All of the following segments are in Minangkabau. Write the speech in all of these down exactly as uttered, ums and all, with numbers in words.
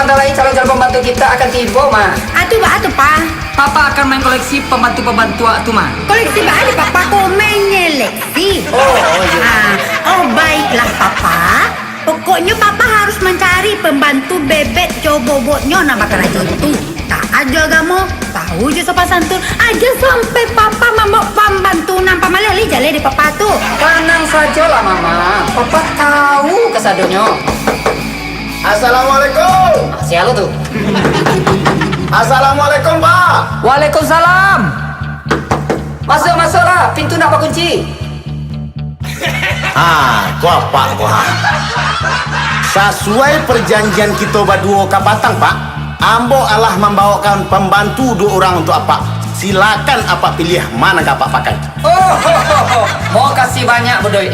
Sebentar lagi calon-calon pembantu kita akan tiba, Mak. Atu baa tu, Pa? Papa akan mengkoleksi pembantu-pembantu awak tu, Mak. Koleksi baa di Papa ko menyeleksi? Oh, oh, iya. Ah, oh, baiklah, Papa. Pokoknyo Papa harus mancari pembantu bebet jo bobotnyo nan bakarajo tu. Taat jo agamo, tahu jo sopan santun, aja sampai Papa mambawa pambantu nan pamaleh lai jaleh di Papa tu. Tanang sajolah, Mama. Papa tahu kasadonyo. Assalamualaikum. Ah, sia lo tu? Assalamualaikum, Pak. Waalaikumsalam. Masuk, masuklah. Pintu ndak bakunci. Ha, ko apak ko, ha. Sasuai parjanjian kito baduo kapatang, Pak, ambo alah mambawakan pambantu duo urang untuak apak. Silakan apak piliah ma nan ka apak pakai. Oh, mokasih banyak, Budoy.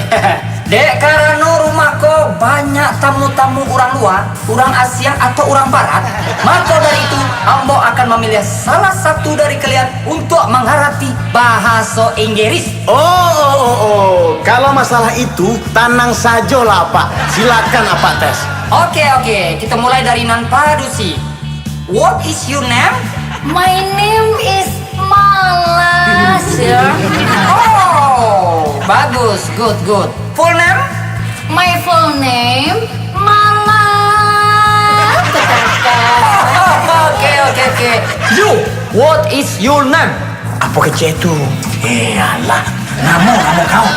Dek karano rumah ko banyak tamu-tamu urang lua, urang asiang atau urang barat, mako dari itu, ambo akan mamiliah salah satu dari kalian untuak mangarati bahaso Inggirih. Oh, oh, oh, oh. Kalau masalah itu, tanang sajolah, Pak. Silakan Apak tes. Oke, oke. Kita mulai dari nan padusi. What is your name? My name is Mala, sir. Oh, bagus. Good, good. Full name? My full name, Mala Petaka. Oke, oke, oke. You, what is your name? Apo kecek tu? Eh, alah. Namo, namo kau?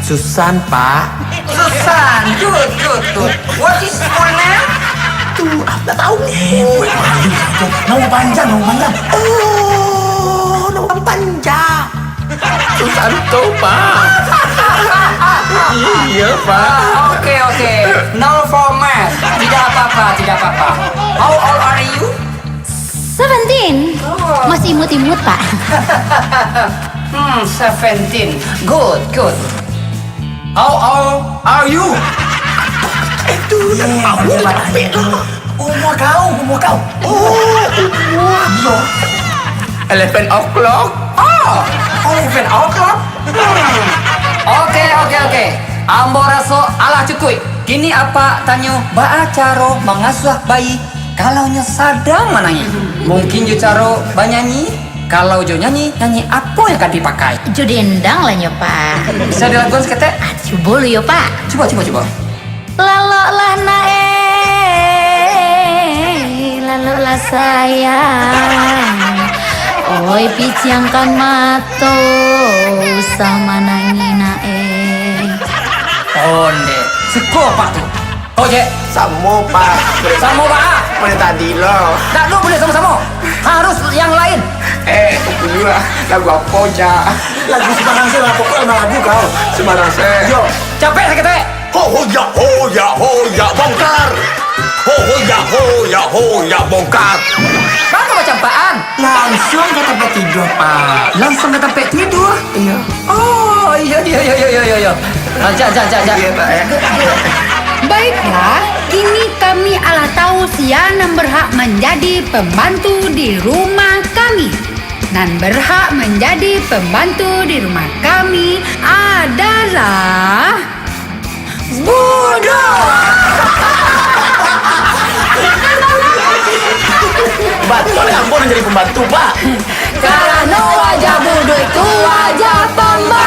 Susan, Pak. Susan, good, good, good. What is full name? Tu, ah, tak tahu. Eh, buat malu saja. Nama panjang, nama panjang. Oh, nama panjang. Susanto, Pak. Iya, Pak. Ah, oke, oke. No format. Tidak apa-apa, tidak apa-apa. How old are you? Seventeen. Oh. Masih imut-imut, Pak. Hmm, seventeen. Good, good. How old are you? Itu, eh, tahu, Pak. Umur kau, umur kau. Oh, umur. Iya. Eleven o'clock. Oh, eleven o'clock. Hmm. Oke, oke, oke. Ambo raso alah cukuik. Kini apak tanyo, baa caro mangasuah bayi kalau nyo sadang manangih? Mungkin jo caro banyanyi. Kalau jo nyanyi, nyanyi apo yang ka dipakai? Jo dendang lah nyo, Pak. Bisa dilaguan saketek? Ah, cubo lu yo, Pak. Cubo, cubo, cubo. Laloklah nak eh, laloklah sayang. Oi, piciangkan mato, usah manangih nak eh. Onde, suko apak tu. Kau, Jek? Samo, Pak. Samo, Pak. Mana tadi lo? Tak, lu boleh samo-samo. Harus yang lain. Eh, itu dulu lah. Lagu apa, Jak? Lagu sembarang se lah, pokok nama lagu kau. Sembarang se. Yo. Capek saketek. Ho, ho, ya, ho, ya, ho, ya, bongkar. Ho, ho, ya, ho, ya, ho, ya, bongkar. Baa macam apaan? Langsung ka tampek tidur, Pak. Langsung ka tampek tidur? Iyo. Oh, iyo, iyo, iyo, iyo, iyo, iyo. Ah, jak, jak, jak, jak. Iyo, Pak, ya. Baiklah, kini kami alah tahu sia nan berhak manjadi pembantu di rumah kami. Nan berhak manjadi pembantu di rumah kami adalah Budo! Batua ambo nan jadi pambantu, Pak. Karano wajah Budo itu wajah pambantu.